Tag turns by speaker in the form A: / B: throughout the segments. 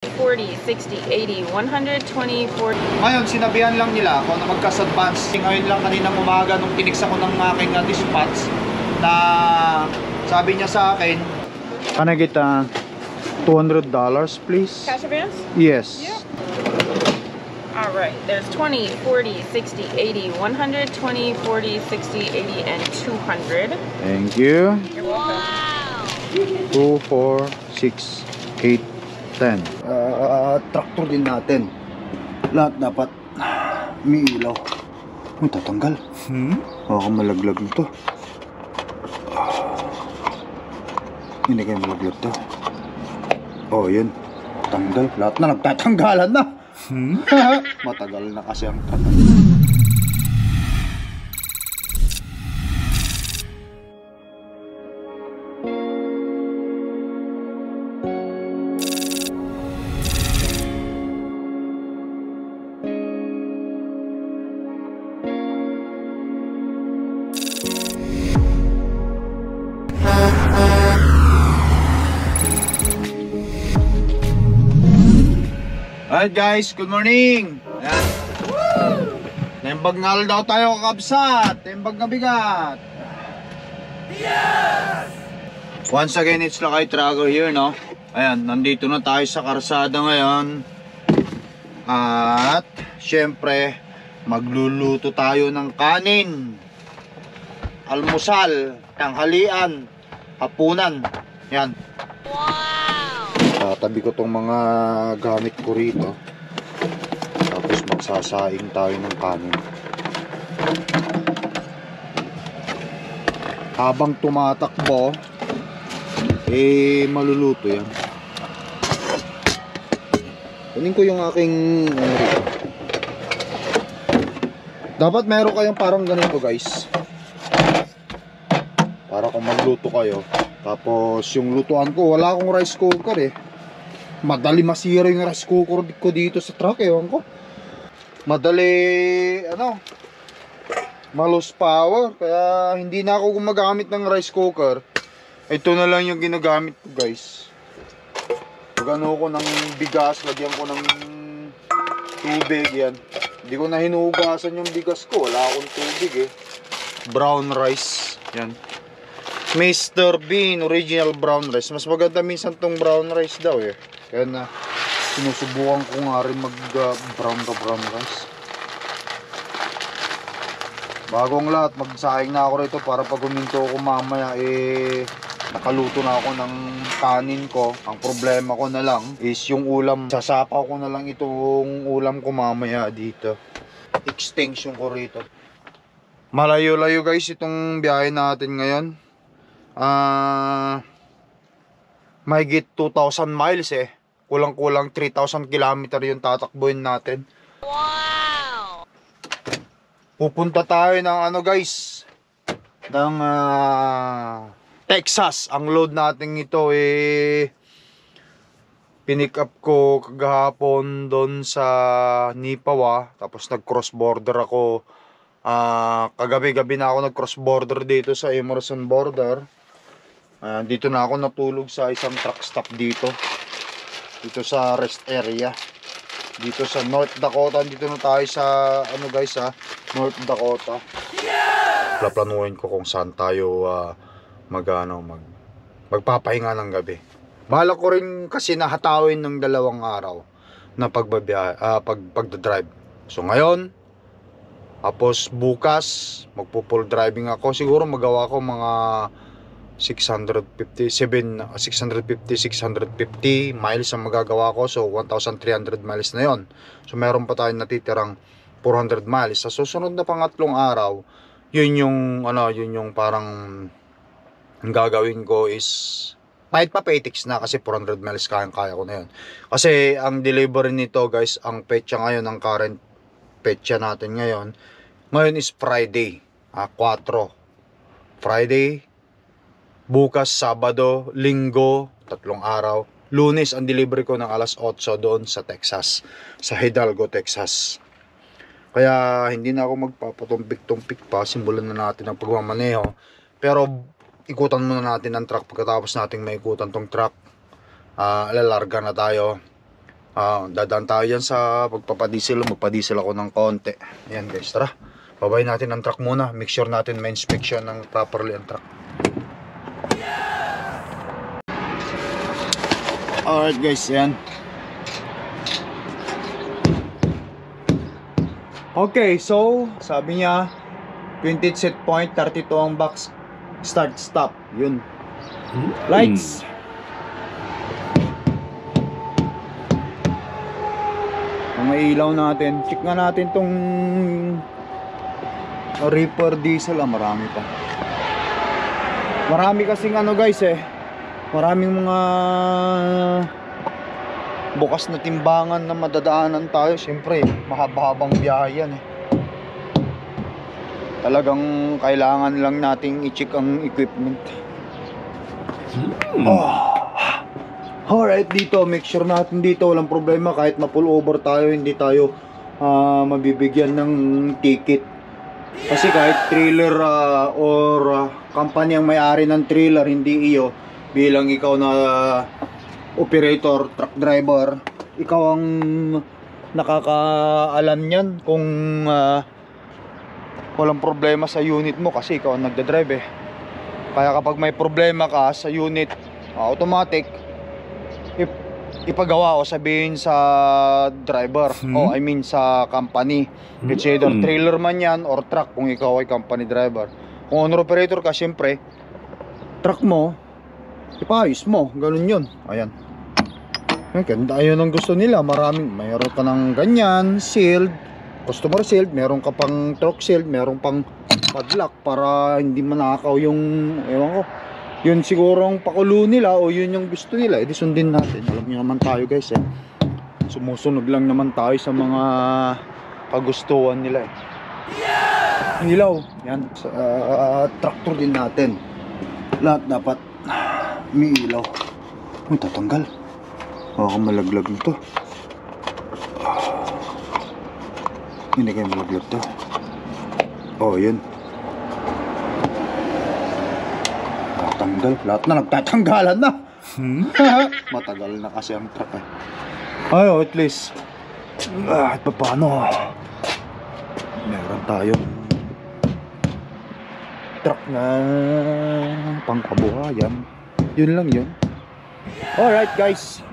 A: 40, 60, 80, 120, 40.
B: Ngayon, sinabihan lang nila ako na magkas-advance. Ngayon lang kaninang umaga nung tinix ako ng aking dispatch na sabi niya sa akin, "Can I get $200 please?"
A: Cash advance?
B: Yes.
A: Yeah. All right, there's 20, 40, 60, 80, 120, 40, 60, 80, and 200.
B: Thank you.
A: You're welcome.
B: 2, 4, 6, 8, 10. Traktor din natin. Lahat dapat may ilaw. Uy, tatanggal. Baka malaglag nito. Hindi kayo malaglag to. Oh, yun. Tanggal. Lahat na nagtatanggalan na. Matagal na kasi ang tagal. Alright guys, good morning. Ayan. Tembag ngal daw tayo kakabsat. Tembag na bigat. Yes! Once again, it's Lakay Tracker here, no? Ayan, nandito na tayo sa karsada ngayon. At syempre, magluluto tayo ng kanin, almusal, tanghalian, hapunan. Yan. Tatabi ko tong mga gamit ko rito. Tapos magsasaing tayo ng kanin. Habang tumatakbo, maluluto yan. Kunin ko yung aking rito. Dapat meron kayong parang ganito guys, para kung magluto kayo. Tapos yung lutuan ko, wala akong rice cooker eh. Madali masira yung rice cooker ko dito sa truck, ewan ko. Madali, malos power. Kaya hindi na ako gumagamit ng rice cooker. Ito na lang yung ginagamit ko guys. Pag ko ng bigas, lagyan ko ng tubig yan. Hindi ko na hinugasan yung bigas ko, wala akong tubig eh. Brown rice, yan. Mr. Bean original brown rice. Mas maganda minsan tong brown rice daw eh. Kaya na sinusubukan ko nga rin mag brown rice. Bagong lahat, magsaing na ako rito para pag huminto ako mamaya nakaluto na ako ng kanin ko. Ang problema ko na lang is yung ulam. Sasapaw ko na lang itong ulam ko mamaya dito. Extension ko rito. Malayo-layo guys itong biyahe natin ngayon. Mahigit 2,000 miles eh. Kulang-kulang 3,000 kilometer yung tatakbuhin natin. Wow! Pupunta tayo ng guys, ng Texas. Ang load natin ito pinick up ko kagahapon doon sa Nipawa. Tapos nag-cross border ako. Kagabi-gabi na ako nag-cross border dito sa Emerson border. Dito na ako natulog sa isang truck stop dito sa rest area dito sa North Dakota. Dito na tayo sa guys North Dakota. Yeah! Plaplanuhin ko kung saan tayo magpapahinga ng gabi. Balak ko rin kasi nahatawin ng 2 araw na pagdadrive. So ngayon, tapos bukas magpo-full driving ako. Siguro magawa ko mga 650 miles ang magagawa ko. So 1,300 miles na yon. So meron pa tayong natitirang 400 miles. Sa susunod na pangatlong araw, yun yung parang ang gagawin ko is kahit pa Petix na, kasi 400 miles kaya ko na yun. Kasi ang delivery nito guys, ang petsa ngayon, ang current petsa natin ngayon is Friday, 4 Friday, bukas Sabado, Linggo, 3 araw. Lunes ang delivery ko ng alas 8 doon sa Texas, sa Hidalgo, Texas. Kaya hindi na ako magpapatumpik-tumpik pa. Simulan na natin ang pagmamaneho. Pero ikutan muna natin ang truck. Pagkatapos nating maikutan tong truck, lalarga na tayo. Dadaan tayo yan sa pagpapadiesel. Magpadiesel ako ng konti. Ayan guys, tara. Babay natin ang truck muna. Make sure natin may inspection ng properly ang truck. Alright guys, yan. Okay, so sabi niya 20 set point, 32 ang box, start stop. Yun. Lights. Mga ilaw natin. Check nga natin tong Reaper diesel. Marami pa. Marami kasing ano guys maraming mga bukas na timbangan na madadaanan tayo. Siyempre mahaba-habang biyahe yan Talagang kailangan lang nating i-check ang equipment. Alright, dito make sure natin dito walang problema. Kahit ma-pull over tayo, hindi tayo mabibigyan ng ticket. Kasi kahit trailer or company ang may-ari ng trailer, hindi iyo, bilang ikaw na operator, truck driver, ikaw ang nakakaalam niyan kung walang problema sa unit mo kasi ikaw ang nagdadrive Kaya kapag may problema ka sa unit, automatic ipagawa o sabihin sa driver o I mean sa company. It's either trailer man yan or truck kung ikaw ay company driver. Kung owner operator ka, syempre truck mo ipaayos mo, ganun yun. Ayan. Ganda, ayun ang gusto nila. Mayroon ka ng ganyan, sealed, customer sealed, meron ka pang truck sealed, meron pang padlock para hindi manakaw yung, ewan ko, yun siguro ang pakulo nila o yun yung gusto nila. Edi sundin natin. Alam niyo naman tayo guys sumusunod lang naman tayo sa mga kagustuhan nila Ilaw, yan, sa tractor din natin. Lahat dapat may ilaw. Uy, tatanggal. Baka malaglag nito. Hindi kayo malaglag to. Oh, yun. Tatanggal. Lahat na nagtatanggalan na. Matagal na kasi ang truck Ay, at least at paano meron tayong truck na pangkabuhayan. Yun lang yun. Alright guys,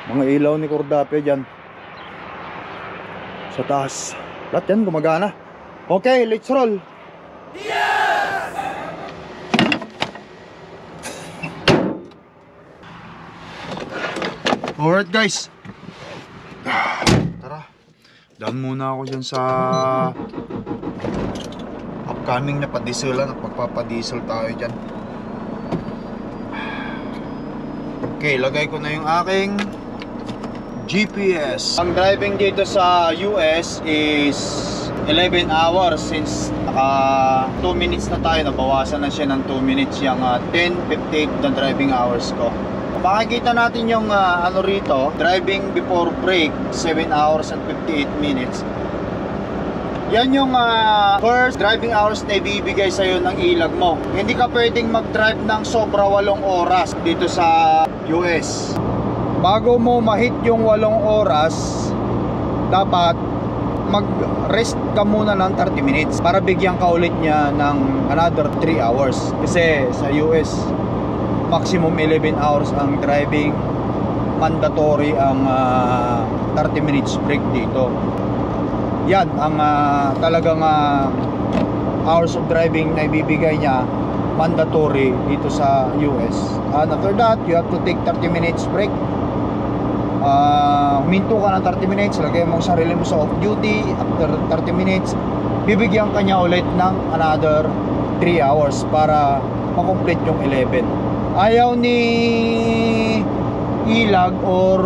B: mga ilaw ni Cordape dyan sa taas, lahat yan gumagana. Okay, let's roll. Alright guys, tara, daan muna ako dyan sa upcoming na padieselan at magpapadiesel tayo dyan. Okay, lagay ko na yung aking GPS. Ang driving dito sa US is 11 hours since naka 2 minutes na tayo, nabawasan na siya ng 2 minutes yung 10:58 na driving hours ko. Makikita natin yung ano rito, driving before break 7 hours and 58 minutes. Yan yung first driving hours na ibibigay sa'yo ng ilag mo. Hindi ka pwedeng mag-drive ng sobra 8 oras dito sa US. Bago mo ma-hit yung 8 oras, dapat mag-rest ka muna ng 30 minutes para bigyan ka ulit niya ng another 3 hours. Kasi sa US, maximum 11 hours ang driving, mandatory ang 30 minutes break dito. Yan ang talagang hours of driving na ibibigay niya, mandatory dito sa US. And after that, you have to take 30 minutes break. Huminto ka ng 30 minutes, lagay mo sarili mo sa off duty. After 30 minutes, bibigyan ka niya ulit ng another 3 hours para makomplete yung 11. Ayaw ni ilag or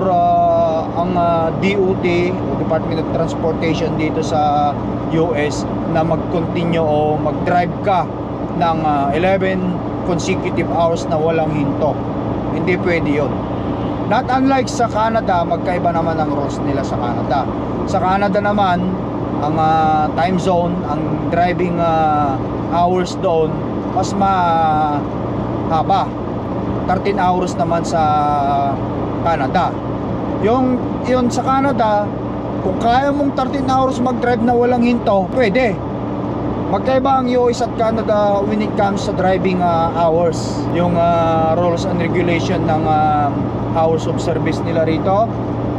B: ang DOT o Department of Transportation dito sa US na mag-continue o mag-drive ka ng 11 consecutive hours na walang hinto. Hindi pwede yun. Not unlike sa Canada, magkaiba naman ang rules nila sa Canada. Sa Canada naman, ang time zone, ang driving
C: hours doon, mas mahaba. 13 hours naman sa Canada. Yung sa Canada, kung kaya mong 13 hours mag-drive na walang hinto, pwede. Magkaiba ang US at Canada when it comes sa driving hours. Yung rules and regulation ng hours of service nila rito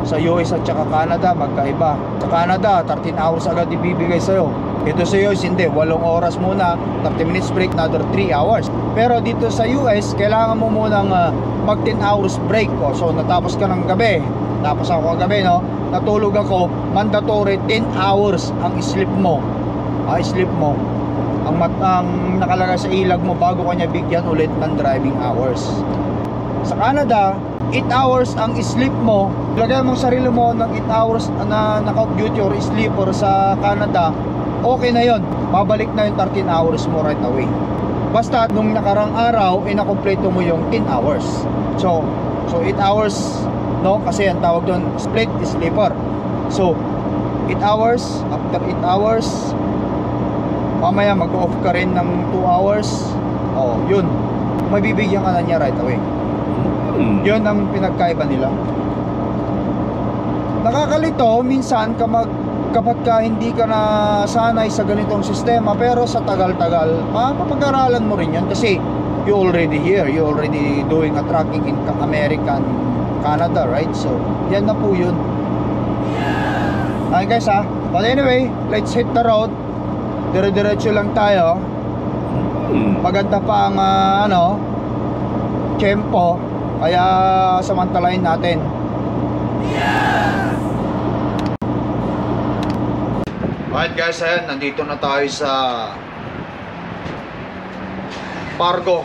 C: sa US at saka Canada, magkaiba. Sa Canada, 13 hours agad ibibigay sa'yo. Dito sa US, hindi. 8 oras muna, 30 minutes break, another 3 hours. Pero dito sa US, kailangan mo munang mag 10 hours break. So, natapos ka ng gabi. Tapos ako kagabi, no? Natulog ako, mandatory 10 hours ang sleep mo. Sleep mo. Ang nakalagay sa ilag mo bago kanya bigyan ulit ng driving hours. Sa Canada, 8 hours ang sleep mo. Lagay mong sarili mo ng 8 hours na naka-off duty or sleeper sa Canada, okay na yon. Babalik na yung 13 hours mo right away. Basta nung nakarang araw, nakompleto mo yung 10 hours. So 8 hours, no? Kasi ang tawag doon, split sleeper. So 8 hours, after 8 hours, mamaya mag-off ka rin ng 2 hours. Yun. Mabibigyan ka na niya right away. Yun ang pinagkaiba nila. Nakakalito minsan kapag hindi ka na sanay sa ganitong sistema, pero sa tagal-tagal mapapag-aralan mo rin yan kasi you already here, you already doing a trucking in American Canada, right? So yan na po yun. Okay guys but anyway, let's hit the road. Dire-diretso lang tayo. Maganda pa ang tempo, kaya samantalahin natin. Alright guys, ayan, nandito na tayo sa Fargo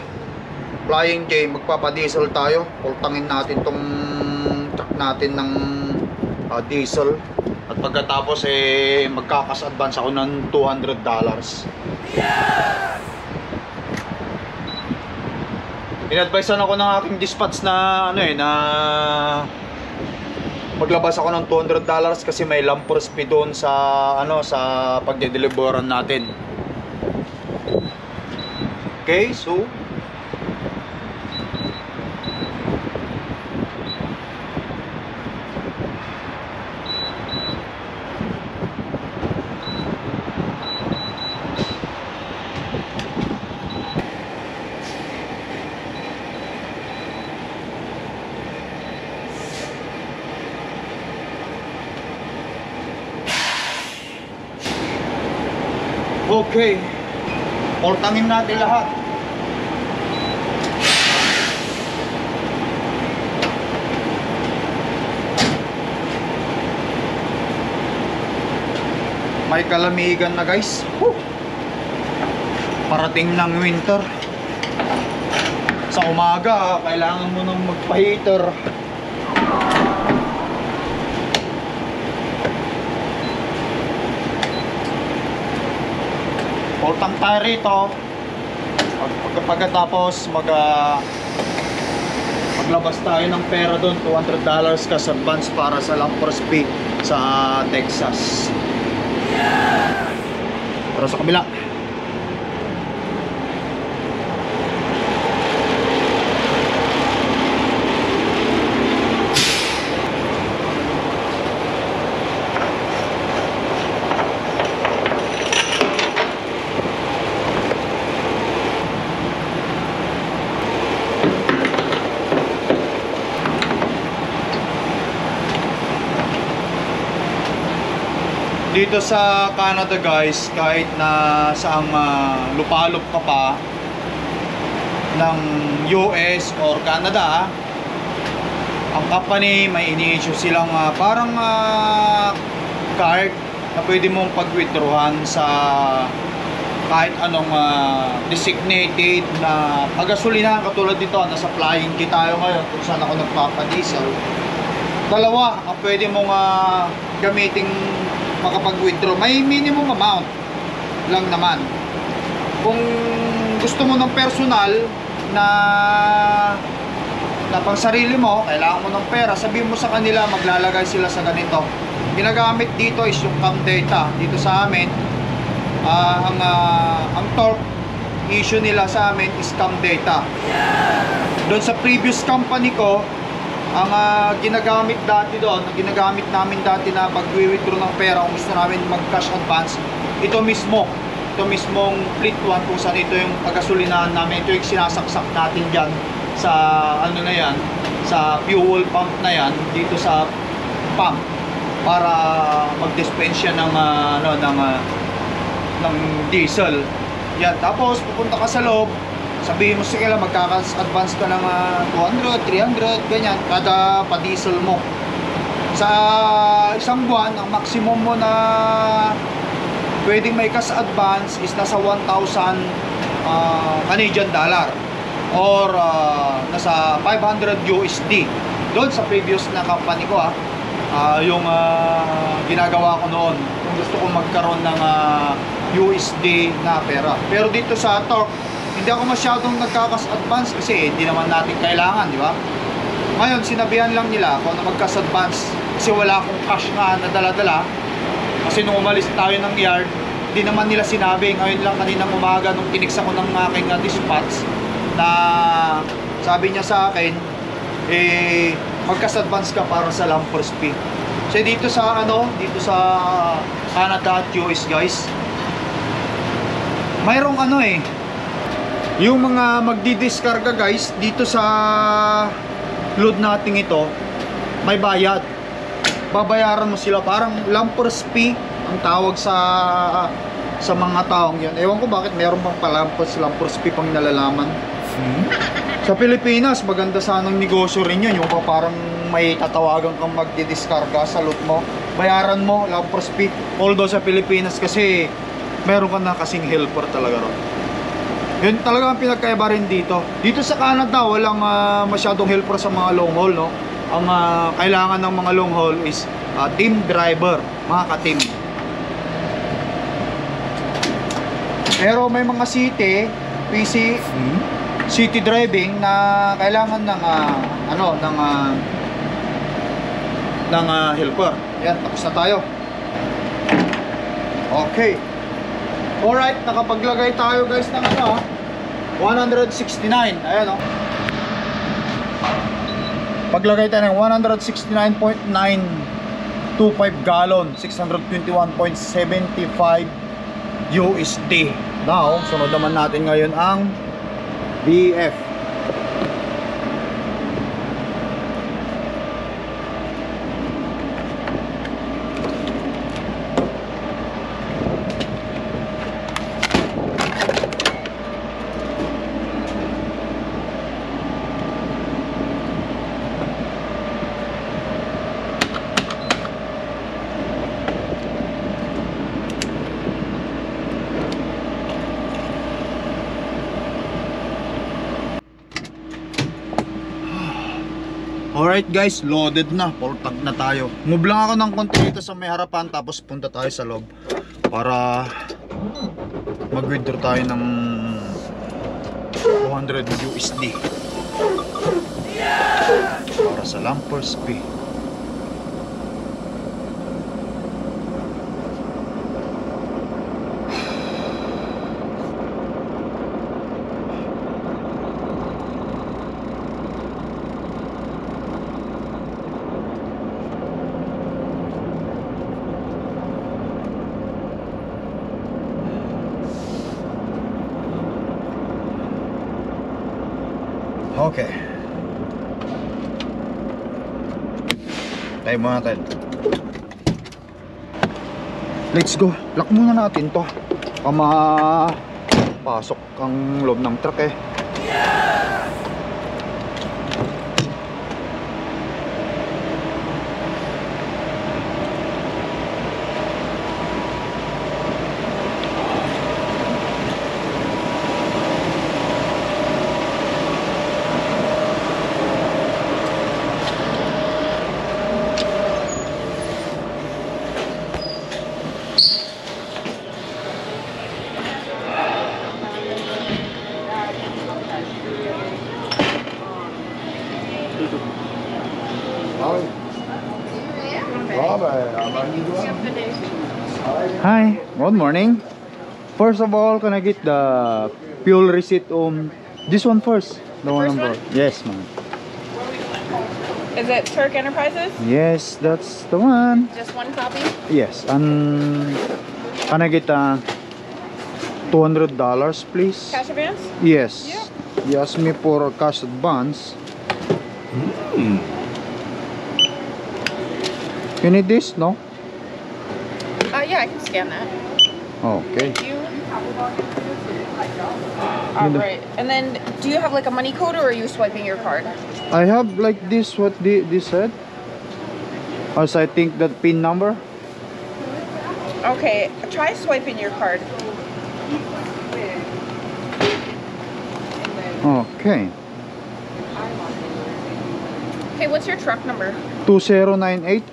C: Flying J. Magpapadiesel tayo. Pultangin natin tong truck natin ng diesel. At pagkatapos magkakas advance ako ng $200. In-advisean ako ng aking dispatch na na maglabas ako ng $200 kasi may lampers fee doon sa sa pagde-deliveran natin. Okay, so okay, portangin natin lahat. May kalamigan na guys. Parating ng winter. Sa umaga kailangan mo nang magpa-heater. Portang tayo rito. Pagkatapos maglabas tayo ng pera doon, $200 kas advance para sa lampers fee sa Texas. Pero sa kabila dito sa Canada guys, kahit na saang lupalop ka pa ng US or Canada, ang company may ini-issue silang parang card na pwede mong pag-withdrawhan sa kahit anong designated na pagasolina. Katulad dito, nasa Flying J tayo ngayon kung saan ako nagpapadiesel. Dalawa ang pwede mong gamiting makapag-withdraw. May minimum amount lang naman. Kung gusto mo ng personal na pang sarili mo, kailangan mo ng pera, sabihin mo sa kanila, maglalagay sila sa ganito. Ginagamit dito is yung cam data. Dito sa amin ang torque
B: issue nila sa amin is scam data. Doon sa previous company ko, ang ginagamit namin dati na pag-withdraw ng pera kung gusto namin mag-cash advance, ito mismong Fleet 1 kung saan ito yung pagkasulinahan namin. Ito yung sinasaksak natin dyan sa ano na yan, sa fuel pump na yan, dito sa pump para mag-dispense siya ng ng diesel. Yan, tapos pupunta ka sa loob, sabihin mo sa kanila magkaka-advance ka ng 200, 300, ganyan kada pa-diesel mo. Sa isang buwan, ang maximum mo na pwedeng may cash advance is nasa 1,000 Canadian dollar or nasa 500 USD. Doon sa previous na company ko yung ginagawa ko noon kung gusto ko magkaroon ng USD na pera. Pero dito sa Torque, hindi ako masyadong nagkakas advance kasi hindi naman natin kailangan, di ba? Ngayon, sinabihan lang nila ako na magkas advance kasi wala akong cash nga na dala-dala. Kasi nung umalis tayo ng yard, hindi naman nila sinabi. Ngayon lang kaninang umaga nung tiniksa ko ng aking dispatch na sabi niya sa akin, magkas advance ka para sa lumpers fee. So dito sa Canada at US, guys, mayroong yung mga magdidiskarga, guys, dito sa load natin ito, may bayad. Babayaran mo sila, parang lumpers fee ang tawag sa mga taong yan. Ewan ko bakit meron pang lumpers fee pang nalalaman. Sa Pilipinas, maganda sanang negosyo rin yun. Yung parang may tatawagan kang magdidiskarga sa load mo, bayaran mo lumpers fee. Although sa Pilipinas kasi meron ka na kasing helper talaga ron. Yun talaga ang pinagkaiba rin dito. Dito sa Canada, walang masyadong helper sa mga long haul, no? Ang kailangan ng mga long haul is team driver, mga ka-team. Pero may mga city driving na kailangan ng helper. Yan, tapos na tayo. Okay. Alright, nakapaglagay tayo, guys, ng 169. Ayan, paglagay tayo ng 169.925 gallon, 621.75 USD. Now, sunod naman natin ngayon ang BF. Alright, guys, loaded na, full tank na tayo. Move lang ako ng konti dito sa may harapan, tapos punta tayo sa loob para mag-withdraw tayo ng 200 USD para sa lumpers fee. Okay. Tayo muna natin. Let's go. Lock muna natin to. Pasok ang loob ng truck eh. Hi, good morning. First of all, can I get the fuel receipt on this one first? The one
A: first
B: on board. Yes, ma'am.
A: Is it Turk Enterprises?
B: Yes, that's the one.
A: Just one copy?
B: Yes, and can I get $200, please?
A: Cash advance?
B: Yes.
A: Yeah.
B: You asked me for cash advance. You need this, no?
A: Yeah, I can scan that.
B: Okay.
A: Thank you. Alright, and then do you have like a money code or are you swiping your card?
B: I have like this, what this said. As I think that PIN number.
A: Okay, try swiping your card.
B: Okay.
A: Okay, what's your truck number?
B: 2098.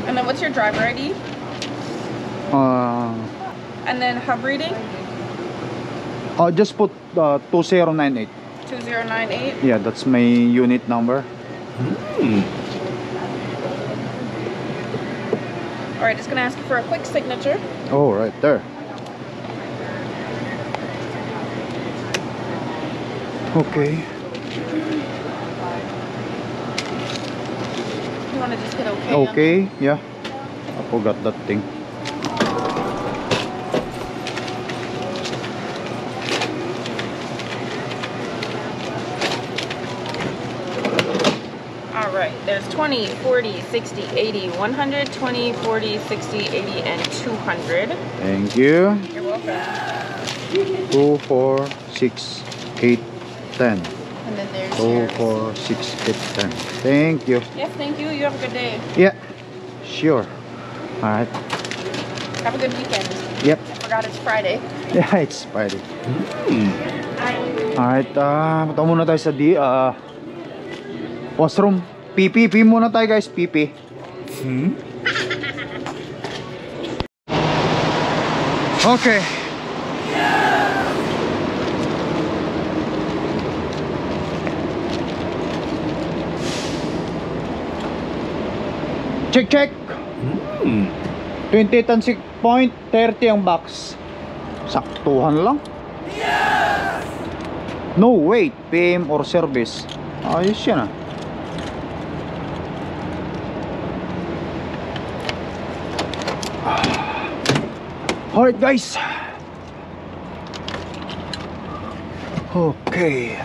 A: And then what's your driver ID? And then hub reading?
B: Just put 2098.
A: 2098.
B: Yeah, that's my unit number.
A: Alright, just gonna ask you for a quick signature.
B: Oh, right there. Okay.
A: You wanna just hit okay?
B: Okay, yeah. I forgot that thing.
A: Alright, there's 20, 40, 60, 80, 100, 20, 40, 60, 80, and 200.
B: Thank you.
A: You're welcome.
B: 2, 4, 6, 8, 10.
A: And then there's
B: 2,
A: your
B: 4, 6, 8, 10. Thank you.
A: Yes, thank you. You have a good day.
B: Yeah, sure. Alright.
A: Have a good weekend.
B: Yep.
A: I forgot it's Friday.
B: Yeah, it's Friday. Alright, punta muna tayo sa washroom. PP muna tayo, guys. PP. Okay. Check, check. 28.30 ang box. Saktuhan lang. No wait, PM or service. Ayos yan ah. Alright guys. Okay.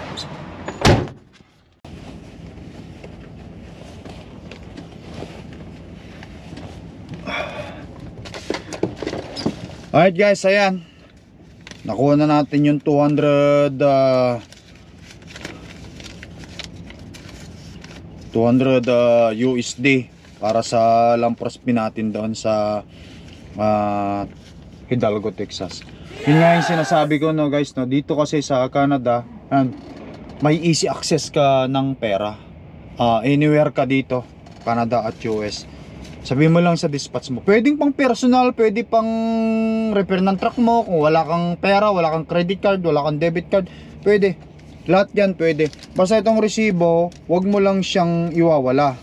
B: Alright guys, ayan. Nakuha na natin yung 200 USD para sa lampros natin doon sa Hidalgo, Texas. Yun nga yung sinasabi ko, no guys, no, dito kasi sa Canada, may easy access ka ng pera. Anywhere ka dito, Canada at US. Sabihin mo lang sa dispatch mo. Pwedeng pang personal, pwede pang repair ng truck mo. Kung wala kang pera, wala kang credit card, wala kang debit card, pwede. Lahat yan pwede. Basta itong resibo, wag mo lang siyang iwawala.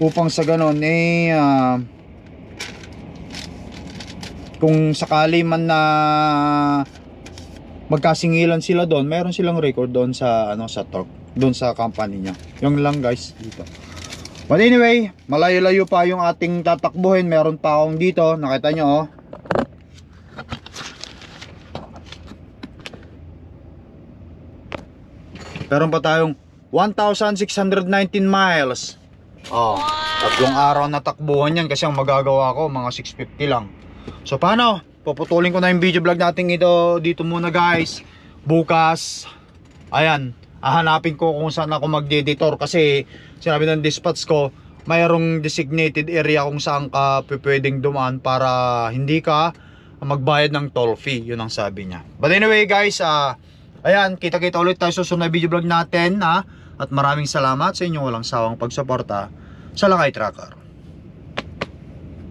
B: Upang sa ganon, kung sakali man na magkasingilan sila doon, meron silang record doon sa sa torque, doon sa company niya. Yung lang guys dito. But anyway, malayo-layo pa yung ating tatakbuhin. Meron pa akong dito, nakita nyo oh. Meron pa tayong 1,619 miles. Tatlong araw na takbuhan yan kasi ang magagawa ko mga 650 lang. So paano? Puputulin ko na yung video vlog natin ito dito muna guys. Bukas, ayan, hahanapin ko kung saan ako mag-editor kasi sinabi ng dispatch ko, mayroong designated area kung saan ka pwedeng dumaan para hindi ka magbayad ng toll fee. Yun ang sabi niya. But anyway guys, ayan, kita-kita ulit tayo sa susunod na video vlog natin at maraming salamat sa inyong walang sawang pagsuporta sa Lakay Trucker.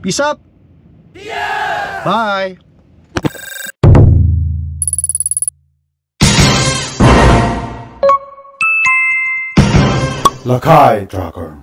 B: Peace up! Bye!
C: Lakay Trucker.